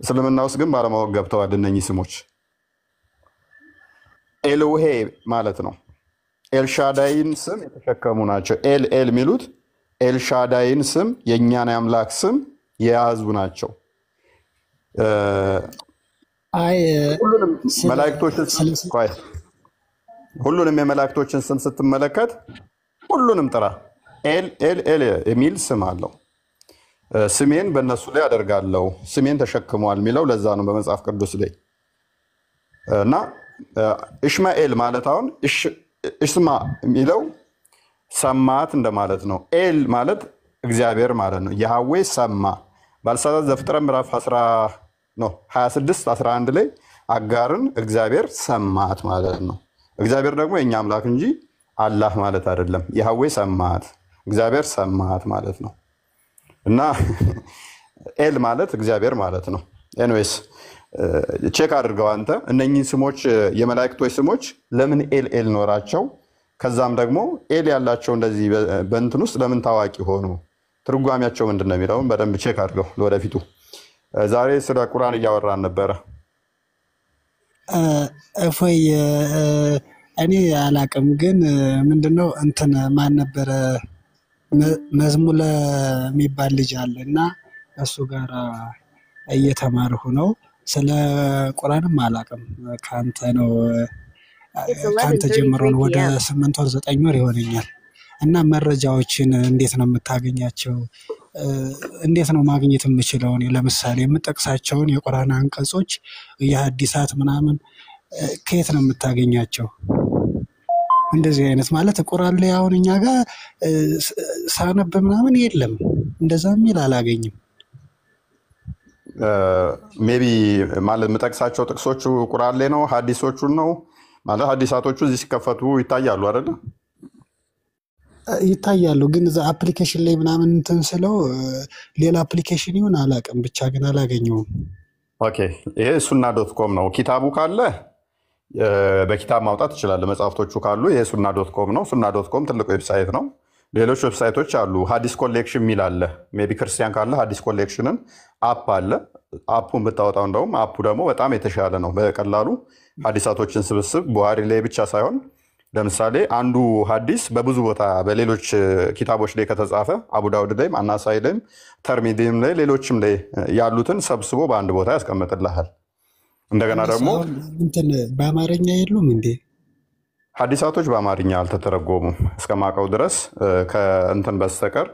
እስልምና ውስጥ ግን ባለማወቅ ገብተዋል እነኚህ ስሞች። ኤሎሄ ማለት ነው። ኤልሻዳይን ስም የተሸከሙ ናቸው። ኤል ኤል የሚሉት ኤልሻዳይን ስም የእኛን የአምላክ ስም የያዙ ናቸው። አይ ሁሉንም ስለ መላእክቶችን ስም ስለ ቆይ፣ ሁሉንም የመላእክቶችን ስም ስትመለከት ሁሉንም ጥራ፣ ኤል ኤል ኤል የሚል ስም አለው። ስሜን በእነሱ ላይ አደርጋለሁ፣ ስሜን ተሸክመዋል የሚለው ለዛ ነው በመጽሐፍ ቅዱስ ላይ። እና እሽማኤል ማለት አሁን እሽማ የሚለው ሰማት እንደማለት ነው። ኤል ማለት እግዚአብሔር ማለት ነው። ያህዌ ሰማ። ባልሳሳት ዘፍጥረት ምዕራፍ 10 no 26 11 ላይ አጋርን እግዚአብሔር ሰማት ማለት ነው። እግዚአብሔር ደግሞ የእኛ አምላክ እንጂ አላህ ማለት አይደለም። ያህዌ ሰማት፣ እግዚአብሔር ሰማት ማለት ነው። እና ኤል ማለት እግዚአብሔር ማለት ነው። Anyways check አድርገው አንተ እነኚህን ስሞች፣ የመላእክቶች ስሞች ለምን ኤል ኤል ኖራቸው? ከዛም ደግሞ ኤል ያላቸው እንደዚህ በእንትን ውስጥ ለምን ታዋቂ ሆኑ? ትርጓሜያቸው ምንድን ነው የሚለውን በደንብ check አድርገው ለወደፊቱ። ዛሬ ስለ ቁርአን እያወራን ነበረ። እፎይ፣ እኔ አላቅም፣ ግን ምንድነው እንትን ማን ነበረ መዝሙለ የሚባል ልጅ አለ እና እሱ ጋር እየተማርሁ ነው። ስለ ቁርአንም አላቅም፣ ከአንተ ነው ከአንተ ጀምሮ ነው። ወደ 8 ወር 9 ወር ይሆነኛል። እና መረጃዎችን እንዴት ነው የምታገኛቸው? እንዴት ነው ማግኘት የምችለው? እኔ ለምሳሌ የምጠቅሳቸውን የቁርአን አንቀጾች የሀዲሳት ምናምን ከየት ነው የምታገኛቸው? እንደዚህ አይነት ማለት ቁርአን ላይ አሁን እኛ ጋር ሳነብ ምናምን የለም፣ እንደዛ የሚል አላገኝም። Maybe ማለት የምጠቅሳቸው ጥቅሶቹ ቁርአን ላይ ነው፣ ሀዲሶቹን ነው ማለት ሀዲሳቶቹ እዚህ ሲከፈቱ ይታያሉ አይደለ? ይታያሉ፣ ግን እዛ application ላይ ምናምን እንትን ስለው ሌላ application ይሁን አላውቅም፣ ብቻ ግን አላገኘውም። Okay፣ ይሄ ሱና.com ነው። ኪታቡ ካለ በኪታብ ማውጣት ትችላለህ። መጽሐፍቶቹ ካሉ ይሄ ሱና.com ነው። ሱና.com ትልቅ website ነው። ሌሎች website ኦች አሉ። ሀዲስ collection የሚል አለ። Maybe ክርስቲያን ካለ ሀዲስ collection ን app አለ። App ኡን ብታወጣው እንደውም app ኡ ደግሞ በጣም የተሻለ ነው። በቀላሉ ሀዲሳቶችን ስብስብ ቡሃሪ ላይ ብቻ ሳይሆን ለምሳሌ አንዱ ሀዲስ በብዙ ቦታ በሌሎች ኪታቦች ላይ ከተጻፈ አቡ ዳውድ ላይም አናሳይ ላይም ተርሚዲም ላይ ሌሎችም ላይ ያሉትን ሰብስቦ በአንድ ቦታ ያስቀምጥልሃል። እንደገና እነሱ ደግሞ አሁን እንትን በአማርኛ የሉም እንዴ? ሀዲሳቶች በአማርኛ አልተተረጎሙም እስከማውቀው ድረስ ከእንትን በስተቀር።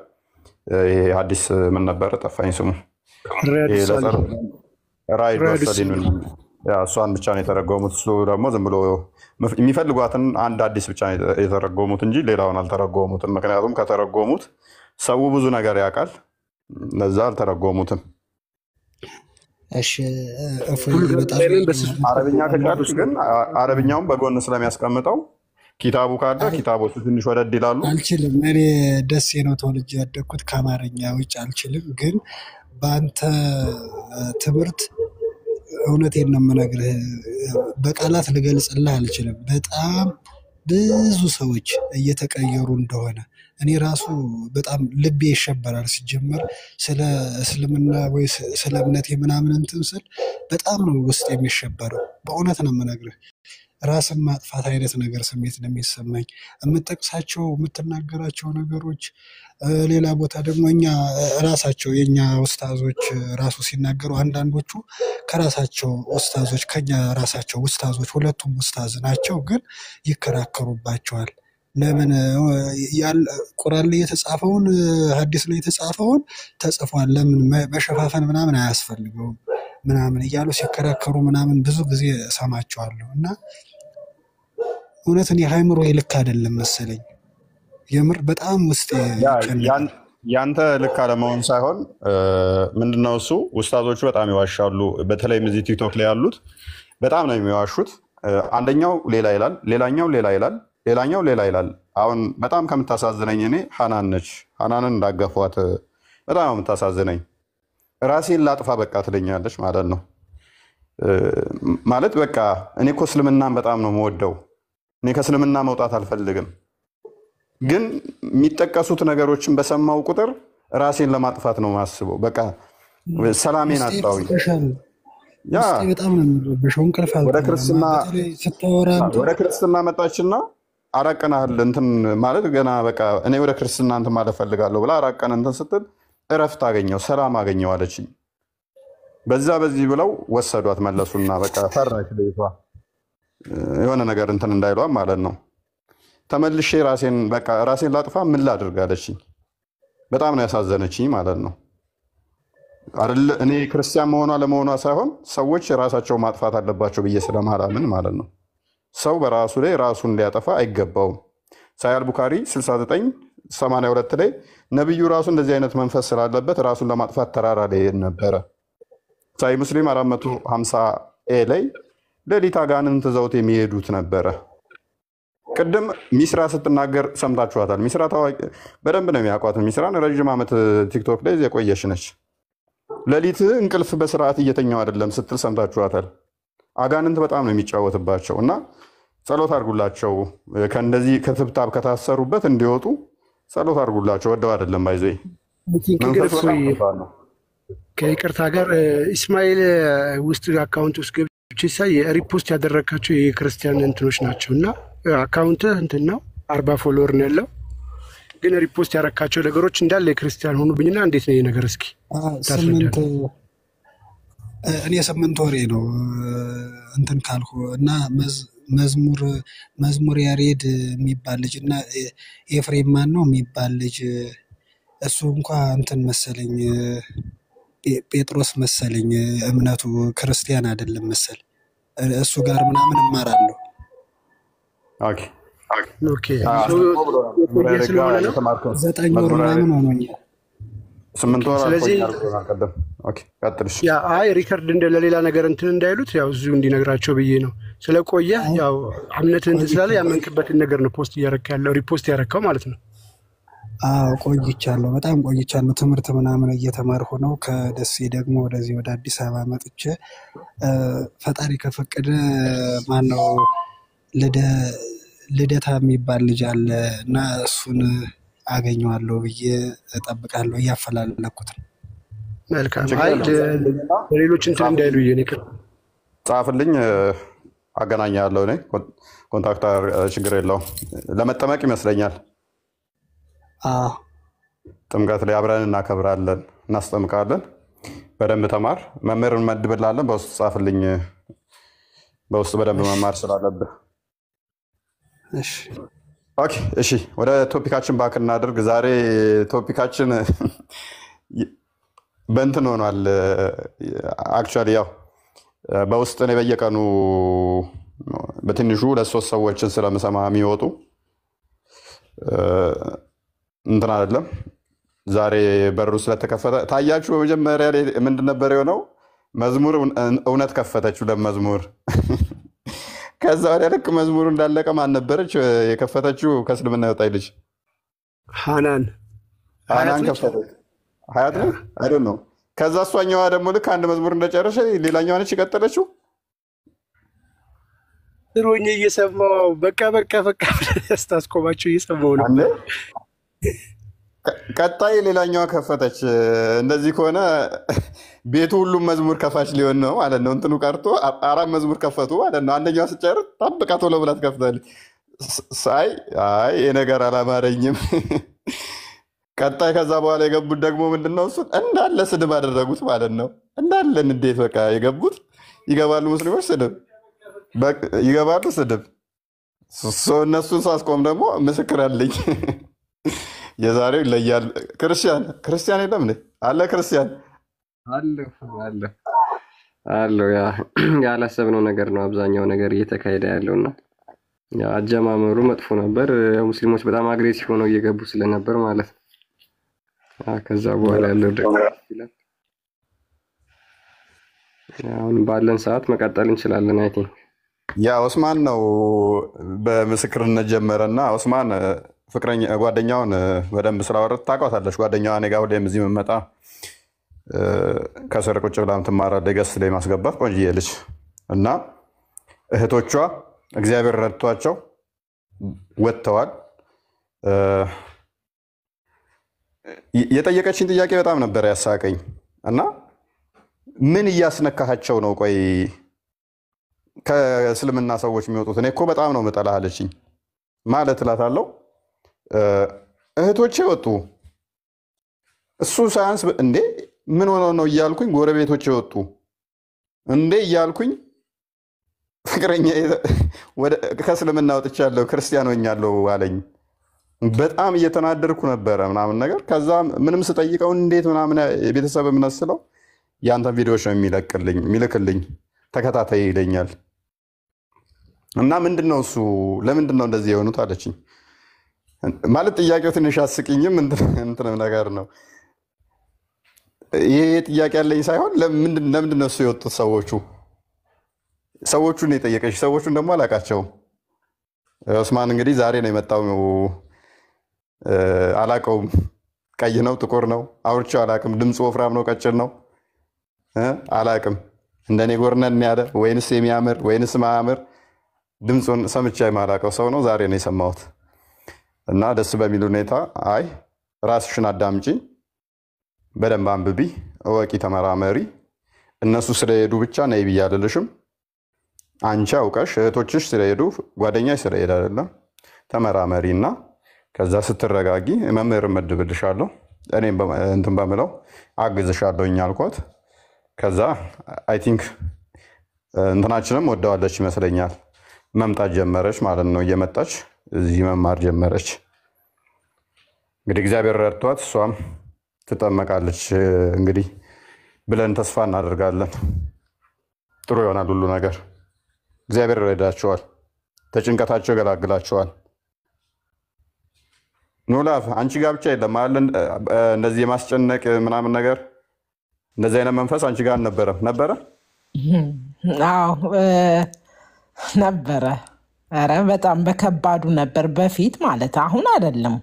ይሄ ሀዲስ ምን ነበረ ጠፋኝ ስሙ። ሪያድ ይሄ ሳሊሂን። ለጸር ራይድ ሪያድ ወሰሊን ሳሊሂን። Yeah፣ እሷን ብቻ ነው የተረጎሙት። እሱ ደግሞ ዝም ብሎ የሚፈልጓትን አንድ ሀዲስ ብቻ ነው የተረጎሙት እንጂ ሌላውን አልተረጎሙትም። ምክንያቱም ከተረጎሙት ሰው ብዙ ነገር ያውቃል። ለዛ አልተረጎሙትም። እሺ እፎይ በጣም ላይም በስሱ አረብኛ ከቻልክ ግን አረብኛውን በጎን ስለሚያስቀምጠው ኪታቡ ካለ ኪታቦቹ ትንሽ ወደድ ይላሉ። አልችልም። እኔ ደሴ ነው ተወልጄ ያደግኩት፣ ከአማርኛ ውጭ አልችልም። ግን በአንተ ትምህርት እውነቴን ነው የምነግርህ፣ በቃላት ልገልጽልህ አልችልም። በጣም ብዙ ሰዎች እየተቀየሩ እንደሆነ እኔ ራሱ በጣም ልቤ ይሸበራል። ሲጀመር ስለ እስልምና ወይ ስለ እምነቴ ምናምን እንትን ስል በጣም ነው ውስጥ የሚሸበረው። በእውነት ነው የምነግርህ። ራስን ማጥፋት አይነት ነገር ስሜት ነው የሚሰማኝ። የምጠቅሳቸው የምትናገራቸው ነገሮች ሌላ ቦታ ደግሞ እኛ ራሳቸው የእኛ ኡስታዞች ራሱ ሲናገሩ አንዳንዶቹ ከራሳቸው ኡስታዞች ከኛ ራሳቸው ኡስታዞች ሁለቱም ኡስታዝ ናቸው፣ ግን ይከራከሩባቸዋል። ለምን ቁርአን ላይ የተጻፈውን ሐዲስ ላይ የተጻፈውን ተጽፏል፣ ለምን መሸፋፈን ምናምን አያስፈልገውም ምናምን እያሉ ሲከራከሩ ምናምን ብዙ ጊዜ እሰማቸዋለሁ። እና እውነት እኔ ሃይምሮዬ ልክ አይደለም መሰለኝ። የምር በጣም ውስጤ ይጨነቃል። ያንተ ልክ አለመሆን ሳይሆን ምንድነው እሱ ኡስታዞቹ በጣም ይዋሻሉ። በተለይም እዚህ ቲክቶክ ላይ ያሉት በጣም ነው የሚዋሹት። አንደኛው ሌላ ይላል፣ ሌላኛው ሌላ ይላል፣ ሌላኛው ሌላ ይላል። አሁን በጣም ከምታሳዝነኝ እኔ ሀናን ነች። ሀናንን እንዳገፏት በጣም ነው የምታሳዝነኝ። ራሴን ላጥፋ በቃ ትለኛለች ማለት ነው። ማለት በቃ እኔ እኮ እስልምናን በጣም ነው የምወደው። እኔ ከእስልምና መውጣት አልፈልግም። ግን የሚጠቀሱት ነገሮችን በሰማው ቁጥር ራሴን ለማጥፋት ነው የማስበው። በቃ ሰላሜን ውስጤ አጣሁኝ። ይረበሻል። ያ ውስጤ በጣም ነው የሚረበሸው። እንቅልፍ ወደ አልተኛም። ክርስትና በተለይ ስታወራ አንተ ወደ ክርስትና መጣችና 4 ቀን ያህል እንትን ማለት ገና በቃ እኔ ወደ ክርስትና እንትን ማለት ፈልጋለሁ ብላ 4 ቀን እንትን ስትል እረፍት አገኘው፣ ሰላም አገኘው አለችኝ። በዛ በዚህ ብለው ወሰዷት መለሱና በቃ ፈራች ልጅቷ የሆነ ነገር እንትን እንዳይሏ ማለት ነው። ተመልሼ ራሴን በቃ ራሴን ላጥፋ ምን ላድርግ አለችኝ። በጣም ነው ያሳዘነችኝ ማለት ነው። አይደለ እኔ ክርስቲያን መሆኗ ለመሆኗ ሳይሆን ሰዎች ራሳቸው ማጥፋት አለባቸው ብዬ ስለማላምን ማለት ነው። ሰው በራሱ ላይ ራሱን ሊያጠፋ አይገባውም። ሳሂህ አል ቡካሪ 69 82 ላይ ነቢዩ ራሱ እንደዚህ አይነት መንፈስ ስላለበት ራሱን ለማጥፋት ተራራ ላይ ነበረ። ሳሂህ ሙስሊም 450 A ላይ ሌሊት አጋንንት ዘውት የሚሄዱት ነበረ። ቅድም ሚስራ ስትናገር ሰምታችኋታል። ሚስራ ታዋቂ በደንብ ነው የሚያውቋት። ሚስራን ረዥም ዓመት ቲክቶክ ላይ የቆየች ነች። ሌሊት እንቅልፍ በስርዓት እየተኛው አይደለም ስትል ሰምታችኋታል። አጋንንት በጣም ነው የሚጫወትባቸው እና ጸሎት አድርጉላቸው። ከእንደዚህ ከትብታብ ከታሰሩበት እንዲወጡ ጸሎት አድርጉላቸው። ወደው አይደለም by the way think ግን መንፈሱ በጣም እፎይ ከባድ ነው። ከይቅርታ ጋር ኢስማኤል ውስጥ account ውስጥ ገብቼ ሳይ repost ያደረግካቸው የክርስቲያን እንትኖች ናቸው እና account ህ እንትን ነው 40 follower ነው ያለው፣ ግን repost ያረካቸው ነገሮች እንዳለ የክርስቲያን ሆኑብኝና እንዴት ነው ይሄ ነገር? እስኪ ስምንት ታስረዳለህ። እኔ 8 ወሬ ነው እንትን ካልኩ እና መዝሙር መዝሙር ያሬድ የሚባል ልጅ እና ኤፍሬም ማን ነው የሚባል ልጅ እሱ እንኳ እንትን መሰለኝ ጴጥሮስ መሰለኝ እምነቱ ክርስቲያን አይደለም መሰል እሱ ጋር ምናምን እማራለሁ። okay okay መዝሙረ የቆየ ያሬድ ጋር ስለሆነ ነው። እየተማርክ ነው። 9 ወር መዝሙረ ያሬድ ምናምን ሆኖኛል። 8 ወር ስለዚህ አልፎኛል ብሎናል ቅድም። okay ቀጥል። እሺ ያ አይ record እንደ ለሌላ ነገር እንትን እንዳይሉት ያው እዚሁ እንዲነግራቸው ብዬ ነው። ስለቆየ አሁን ያው እምነትህ እንትን ስላለ ቆይቻለሁ። ያመንክበትን ነገር ነው post እያረክ ያለው repost ያረከው ማለት ነው። አዎ ቆይቻለሁ፣ በጣም ቆይቻለሁ። ትምህርት ምናምን እየተማርኩ ነው። ከደሴ ደግሞ ወደዚህ ወደ አዲስ አበባ መጥቼ ፈጣሪ ከፈቀደ ማነው ልደታ የሚባል ልጅ አለ እና እሱን አገኘዋለሁ ብዬ እጠብቃለሁ። እያፈላለኩት ነው። መልካም። ችግር አይ የለም። ጻፍልኝና ለሌሎች እንትን ጻፍልኝ እንዳይሉ ብዬ ነው። ጻፍልኝ፣ አገናኛለሁ። እኔ contact ችግር የለውም። ለመጠመቅ ይመስለኛል አዎ ጥምቀት ላይ አብረን እናከብራለን፣ እናስጠምቃለን። በደንብ ተማር። መምህር እንመድብላለን። በውስጥ ጻፍልኝ። በውስጥ በደንብ እሺ መማር ስላለብህ። እሺ okay እሺ፣ ወደ topic ኣችን back እናድርግ። ዛሬ topic ኣችን በእንትን ሆኗል። actually ያው በውስጥ እኔ በየቀኑ በትንሹ ለሶስት ሰዎችን ስለምሰማ የሚወጡ እንትን አይደለም። ዛሬ በሩ ስለተከፈተ ታያችሁ። በመጀመሪያ ላይ ምንድን ነበር የሆነው? መዝሙር እውነት ከፈተች ለመዝሙር። ከዛ ወዲያ ልክ መዝሙሩ እንዳለቀ ማን ነበረች የከፈተችው? ከእስልምና የወጣች ልጅ ሃናን ሀያት ሃናን ነች። ከፈተች። ሀያት ነው I don't know። ከዛ እሷኛዋ ደግሞ ልክ አንድ መዝሙር እንደጨረሰ ሌላኛዋ ነች የቀጠለችው። ሮኜ እየሰማሁ በቃ በቃ በቃ ብለህ ስታስቆማቸው እየሰማሁ አንዴ ነበር። ቀጣይ ሌላኛዋ ከፈተች። እንደዚህ ከሆነ ቤቱ ሁሉም መዝሙር ከፋች ሊሆን ነው ማለት ነው። እንትኑ ቀርቶ አራት መዝሙር ከፈቱ ማለት ነው። አንደኛዋ ስጨርስ ጠብቃ ቶሎ ብላ ትከፍታለች። ሳይ አይ ይሄ ነገር አላማረኝም። ቀጣይ ከዛ በኋላ የገቡት ደግሞ ምንድን ነው እሱን እንዳለ ስድብ አደረጉት ማለት ነው። እንዳለ እንዴት በቃ የገቡት ይገባሉ፣ ሙስሊሞች ስድብ ይገባሉ፣ ስድብ እነሱን ሳስቆም ደግሞ ምስክር አለኝ። የዛሬው ይለያል። ክርስቲያን ክርስቲያን የለም እንዴ? አለ ክርስቲያን አለሁ አለሁ አለሁ። ያ ያላሰብነው ነገር ነው አብዛኛው ነገር እየተካሄደ ያለው እና ያ አጀማመሩ መጥፎ ነበር። ያው ሙስሊሞች በጣም aggressive ሆነው እየገቡ ስለነበር ማለት ነው። ያ ከዛ በኋላ ያለው ደግሞ ደስ ይላል። አሁን ባለን ሰዓት መቀጠል እንችላለን። I think yeah ኦስማን ነው በምስክርነት ጀመረና ኦስማን ፍቅረኛ ጓደኛውን በደንብ ስላወረት ታውቃታለች። ጓደኛዋ እኔ ጋር ሁሌም እዚህ የምመጣ ከስር ቁጭ ብላ ትማራለች። guest ላይ ማስገባት ቆንጅዬ ልጅ እና እህቶቿ እግዚአብሔር ረድቷቸው ወጥተዋል። የጠየቀችኝ ጥያቄ በጣም ነበር ያሳቀኝ እና ምን እያስነካሃቸው ነው? ቆይ ከእስልምና ሰዎች የሚወጡት እኔ እኮ በጣም ነው የምጠላህ አለችኝ። ማለት እላታለሁ እህቶቼ ወጡ፣ እሱ ሳያንስ እንዴ ምን ሆነው ነው እያልኩኝ፣ ጎረቤቶቼ ወጡ እንዴ እያልኩኝ፣ ፍቅረኛ ከእስልምና ወጥቻለሁ ክርስቲያን ሆኛለሁ አለኝ። በጣም እየተናደድኩ ነበረ ምናምን ነገር። ከዛ ምንም ስጠይቀው እንዴት ምናምን የቤተሰብ እምነት ስለው የአንተን ቪዲዮዎች ነው የሚለቅልኝ የሚልክልኝ ተከታታይ ይለኛል። እና ምንድን ነው እሱ ለምንድን ነው እንደዚህ የሆኑት አለችኝ። ማለት ጥያቄው ትንሽ አስቂኝም እንትንም ነገር ነው። ይሄ ጥያቄ ያለኝ ሳይሆን ለምንድን ነው እሱ የወጡት ሰዎቹ ሰዎቹን የጠየቀች ሰዎቹን ደግሞ አላውቃቸውም። ኦስማን እንግዲህ ዛሬ ነው የመጣው፣ አላውቀውም። ቀይ ነው ጥቁር ነው አውርቼው አላውቅም። ድምፁ ወፍራም ነው ቀጭን ነው አላውቅም። እንደኔ ጎርነን ያለ ወይንስ የሚያምር ወይንስ ማያምር ድምፁን ሰምቼ የማላውቀው ሰው ነው። ዛሬ ነው የሰማሁት እና ደስ በሚል ሁኔታ አይ ራስሽን አዳምጪ፣ በደንብ አንብቢ፣ እወቂ፣ ተመራመሪ። እነሱ ስለሄዱ ብቻ ነይ ብዬ አልልሽም። አንቺ አውቀሽ እህቶችሽ ስለሄዱ ጓደኛሽ ስለሄደ አይደለም፣ ተመራመሪ እና ከዛ ስትረጋጊ መምህር እመድብልሻለሁ፣ እኔም እንትን በምለው አግዝሻለሁ አልኳት። ከዛ I think እንትናችንም ወደዋለች ይመስለኛል። መምጣት ጀመረች ማለት ነው። እየመጣች እዚህ መማር ጀመረች። እንግዲህ እግዚአብሔር ረድቷት እሷም ትጠመቃለች እንግዲህ ብለን ተስፋ እናደርጋለን። ጥሩ ይሆናል ሁሉ ነገር። እግዚአብሔር ይረዳቸዋል፣ ተጭንቀታቸው ይገላግላቸዋል። ኑላፍ አንቺ ጋር ብቻ የለም አለ እንደዚህ የማስጨነቅ ምናምን ነገር፣ እንደዚህ አይነት መንፈስ አንቺ ጋር አልነበረም ነበረ? አዎ ነበረ። ኧረ በጣም በከባዱ ነበር በፊት ማለት አሁን አይደለም።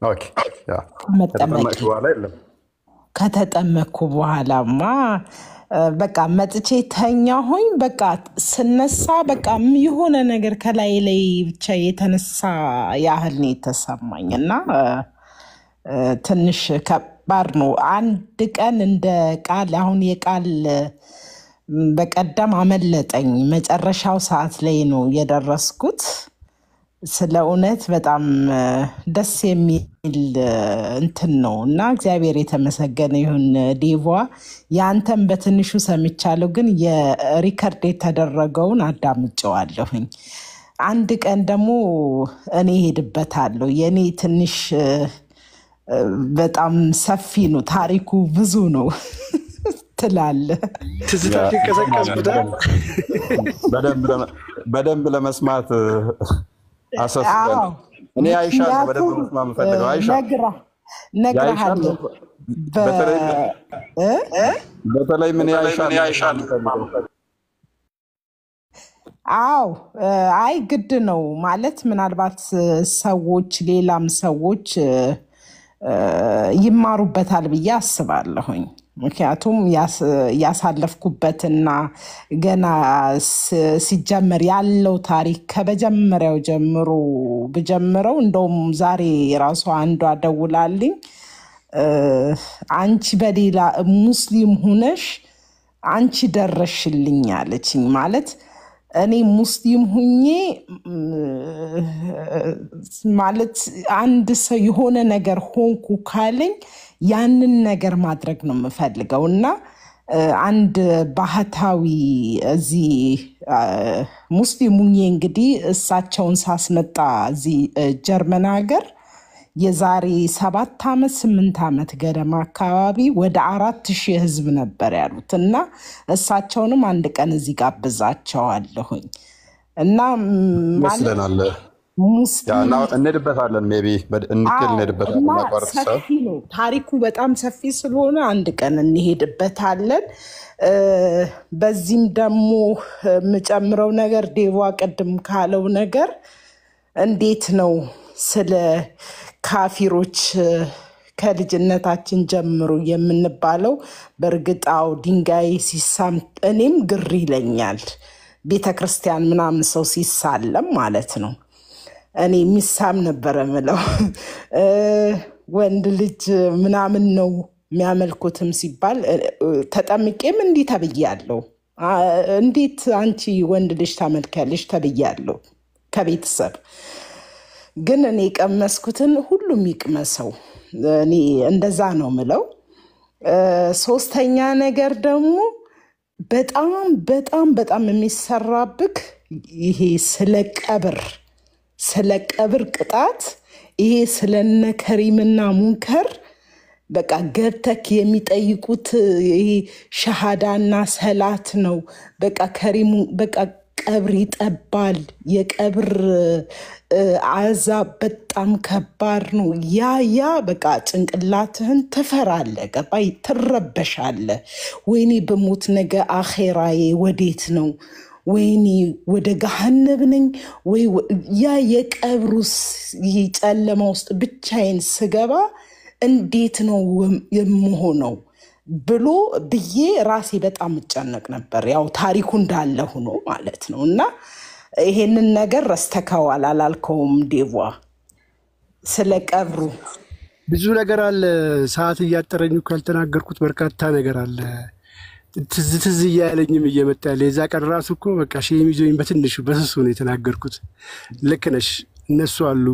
Okay፣ yeah መጠመቄ ከተጠመቅሽ በኋላ የለም። ከተጠመቅኩ በኋላማ በቃ መጥቼ ተኛሁኝ። በቃ ስነሳ በቃ የሆነ ነገር ከላይ ላይ ብቻ የተነሳ ያህል ነው የተሰማኝ እና ትንሽ ከባድ ነው። አንድ ቀን እንደ ቃል አሁን የቃል በቀደም አመለጠኝ። መጨረሻው ሰዓት ላይ ነው የደረስኩት። ስለ እውነት በጣም ደስ የሚል እንትን ነው እና እግዚአብሔር የተመሰገነ ይሁን። ዴቮ ያንተን በትንሹ ሰምቻለሁ፣ ግን የ record የተደረገውን አዳምጨዋለሁኝ። አንድ ቀን ደግሞ እኔ ሄድበታለሁ። የእኔ ትንሽ በጣም ሰፊ ነው ታሪኩ፣ ብዙ ነው ትላለህ። ትዝታሽን ቀሰቀስኩት። በደንብ ለመስማት አሳስበን። አዎ እኔ አይሻ ነው በደንብ ምክንያቱም መስማት የምፈልገው። አይሻ የአይሻን ነግረሃለሁ። በተለይ ምን የአይሻን ነው መስማት የምፈልገው። አዎ አይ ግድ ነው ማለት ምናልባት ሰዎች ሌላም ሰዎች ይማሩበታል ብዬ አስባለሁኝ። ምክንያቱም ያሳለፍኩበትና ገና ሲጀመር ያለው ታሪክ ከመጀመሪያው ጀምሮ ብጀምረው እንደውም ዛሬ ራሷ አንዷ ደውላልኝ አንቺ በሌላ ሙስሊም ሁነሽ አንቺ ደረሽልኝ አለችኝ። ማለት እኔ ሙስሊም ሁኜ ማለት አንድ ሰው የሆነ ነገር ሆንኩ ካለኝ ያንን ነገር ማድረግ ነው የምፈልገው እና አንድ ባህታዊ እዚህ ሙስሊም ሁኜ እንግዲህ እሳቸውን ሳስመጣ እዚህ ጀርመን ሀገር የዛሬ 7 ዓመት 8 ዓመት ገደማ አካባቢ ወደ 4000 ህዝብ ነበር ያሉት እና እሳቸውንም አንድ ቀን እዚህ ጋብዛቸዋለሁኝ እና ደስ ማለት ይለናል። Yeah ሙስሊም እና እንሄድበታለን፣ maybe እንድትል አዎ እንሄድበታለን። እና ማቋረጥ ሰው ሰፊ ነው ታሪኩ በጣም ሰፊ ስለሆነ አንድ ቀን እንሄድበታለን። በዚህም ደግሞ የምጨምረው ነገር ዴቫ ቅድም ካለው ነገር እንዴት ነው ስለ ካፊሮች ከልጅነታችን ጀምሮ የምንባለው? በእርግጥ አዎ ድንጋይ ሲሳም እኔም ግር ይለኛል። ቤተ ክርስቲያን ምናምን ሰው ሲሳለም ማለት ነው። እኔ የሚሳም ነበረ ምለው ወንድ ልጅ ምናምን ነው የሚያመልኩትም ሲባል ተጠምቄም እንዲህ ተብያለሁ። እንዴት አንቺ ወንድ ልጅ ታመልኪያለሽ ተብያለሁ ከቤተሰብ። ግን እኔ የቀመስኩትን ሁሉም ይቅመሰው። እኔ እንደዛ ነው ምለው። ሶስተኛ ነገር ደግሞ በጣም በጣም በጣም የሚሰራብክ ይሄ ስለ ቀብር ቅጣት፣ ይሄ ስለነ ከሪምና ሙንከር በቃ ገብተክ የሚጠይቁት ይሄ ሸሃዳና ሰላት ነው። በቃ ከሪሙ በቃ ቀብር ይጠባል። የቀብር አዛብ በጣም ከባድ ነው። ያ በቃ ጭንቅላትህን ትፈራለህ፣ ገባ ትረበሻለህ። ወይኔ በሞት ነገ አኼራዬ ወዴት ነው? ወይኔ ወደ ገሃነብ ነኝ ወይ? ያ የቀብሩስ ይሄ ጨለማ ውስጥ ብቻዬን ስገባ እንዴት ነው የምሆነው ብሎ ብዬ ራሴ በጣም እጨነቅ ነበር። ያው ታሪኩ እንዳለ ሆኖ ማለት ነው። እና ይሄንን ነገር ረስተከዋል አላልከውም? ዴቧ ስለ ቀብሩ። ብዙ ነገር አለ። ሰዓት እያጠረኝ እኮ ያልተናገርኩት በርካታ ነገር አለ። ትዝ ትዝ እያለኝም እየመጣ ያለ የዛ ቀን ራሱ እኮ በቃ shame ይዞኝ በትንሹ በስሱ ነው የተናገርኩት። ልክ ነሽ፣ እነሱ አሉ።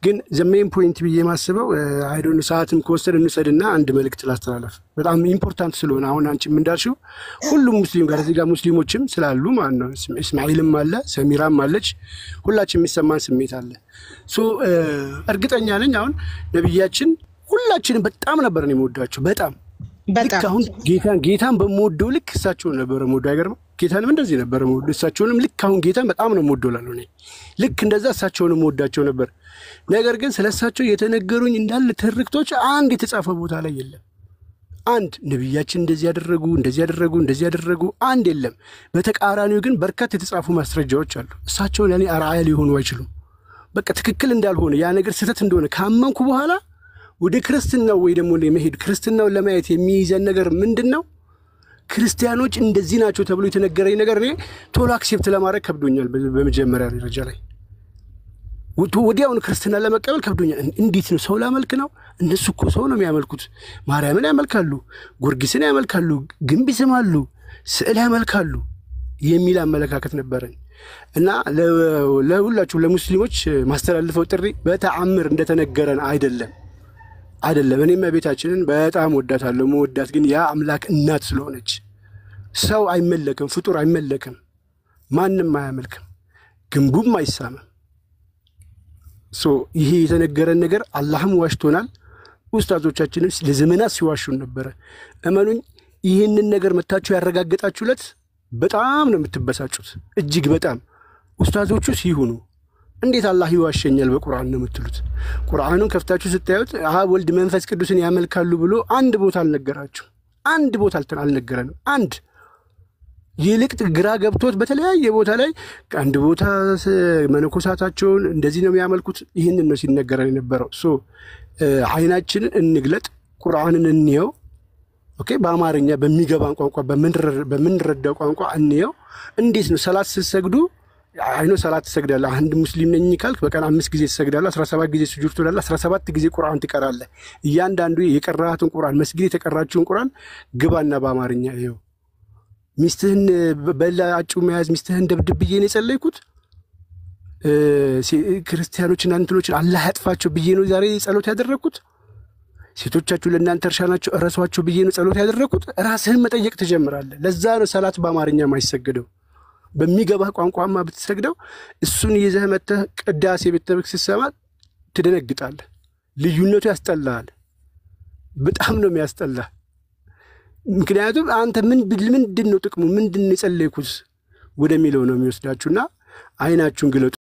ግን the main point ብዬ የማስበው I don't know፣ ሰዓትም ከወሰድ እንውሰድና አንድ መልእክት ላስተላለፍ በጣም important ስለሆነ፣ አሁን አንቺም እንዳልሽው ሁሉም ሙስሊም ጋር እዚህ ጋር ሙስሊሞችም ስላሉ ማለት ነው። እስማኤልም አለ፣ ሰሚራም አለች። ሁላችን የሚሰማን ስሜት አለ። So እርግጠኛ ነኝ አሁን ነቢያችን ሁላችንም በጣም ነበር ነው የምወዳቸው፣ በጣም ልክ አሁን ጌታን በምወደው ልክ እሳቸውን ነበረ የምወደው። አይገርምም? ጌታንም እንደዚህ ነበረ የምወደው። እሳቸውንም ልክ አሁን ጌታን በጣም ነው የምወደው እላለሁ እኔ። ልክ እንደዛ እሳቸውንም የምወዳቸው ነበር። ነገር ግን ስለ እሳቸው የተነገሩኝ እንዳለ ትርክቶች አንድ የተጻፈ ቦታ ላይ የለም። አንድ ነቢያችን እንደዚህ ያደረጉ፣ እንደዚህ ያደረጉ፣ እንደዚህ ያደረጉ አንድ የለም። በተቃራኒው ግን በርካታ የተጻፉ ማስረጃዎች አሉ። እሳቸው ለእኔ አርአያ ሊሆኑ አይችሉም። በቃ ትክክል እንዳልሆነ፣ ያ ነገር ስህተት እንደሆነ ካመንኩ በኋላ ወደ ክርስትናው ወይ ደግሞ ለመሄድ ክርስትናውን ለማየት የሚይዘን ነገር ምንድን ነው? ክርስቲያኖች እንደዚህ ናቸው ተብሎ የተነገረኝ ነገር እኔ ቶሎ accept ለማድረግ ከብዶኛል። በመጀመሪያ ደረጃ ላይ ወዲያውኑ ክርስትና ለመቀበል ከብዶኛል። እንዴት ነው ሰው ላመልክ ነው? እነሱ እኮ ሰው ነው የሚያመልኩት። ማርያምን ያመልካሉ፣ ጊዮርጊስን ያመልካሉ፣ ግንብ ይስማሉ፣ ስዕል ያመልካሉ የሚል አመለካከት ነበረኝ። እና ለሁላችሁ ለሙስሊሞች ማስተላልፈው ጥሪ በተአምር እንደተነገረን አይደለም፣ አይደለም። እኔም እመቤታችንን በጣም ወዳታለሁ። መወዳት ግን ያ አምላክ እናት ስለሆነች። ሰው አይመለክም፣ ፍጡር አይመለክም፣ ማንም አያመልክም፣ ግንቡም አይሳምም። So ይሄ የተነገረን ነገር አላህም ዋሽቶናል፣ ኡስታዞቻችንም ለዘመናት ሲዋሹን ነበረ። እመኑኝ፣ ይህንን ነገር መታችሁ ያረጋገጣችሁለት በጣም ነው የምትበሳጩት፣ እጅግ በጣም። ኡስታዞቹ ሲሆኑ እንዴት አላህ ይዋሸኛል በቁርአን ነው የምትሉት? ቁርአኑን ከፍታችሁ ስታዩት አብ፣ ወልድ፣ መንፈስ ቅዱስን ያመልካሉ ብሎ አንድ ቦታ አልነገራችሁ። አንድ ቦታ አልነገረንም። አንድ ይልቅ ግራ ገብቶት በተለያየ ቦታ ላይ አንድ ቦታ መነኮሳታቸውን እንደዚህ ነው የሚያመልኩት። ይህንን ነው ሲነገረን የነበረው። So አይናችንን እንግለጥ፣ ቁርአንን እንየው። Okay፣ በአማርኛ በሚገባን ቋንቋ፣ በምንረዳው ቋንቋ እንየው። እንዴት ነው ሰላት ስትሰግዱ? I know ሰላት ትሰግዳለህ። አንድ ሙስሊም ነኝ ካልክ በቀን አምስት ጊዜ ትሰግዳለህ። 17 ጊዜ ስጁድ ትውላለህ። 17 ጊዜ ቁርአን ትቀራለህ። እያንዳንዱ የቀራሃትን ቁርአን፣ መስጊድ የተቀራችውን ቁርአን ግባና በአማርኛ ይኸው። ሚስትህን በላጩ መያዝ፣ ሚስትህን ደብድብ ብዬ ነው የጸለይኩት። ክርስቲያኖችና እንትኖችን አላህ ያጥፋቸው ብዬ ነው ዛሬ ጸሎት ያደረግኩት። ሴቶቻችሁ ለእናንተ እርሻ ናቸው እረሷቸው ብዬ ነው ጸሎት ያደረግኩት። ራስህን መጠየቅ ትጀምራለህ። ለዛ ነው ሰላት በአማርኛ ማይሰገደው። በሚገባህ ቋንቋማ ብትሰግደው እሱን ይዘህ መተህ ቅዳሴ ቤተብክ ስትሰማ ትደነግጣለህ። ልዩነቱ ያስጠላሃል። በጣም ነው የሚያስጠላህ። ምክንያቱም አንተ ምንድን ነው ጥቅሙ፣ ምንድን ነው የጸለይኩት ወደሚለው ነው የሚወስዳችሁና አይናችሁን ግለጡ።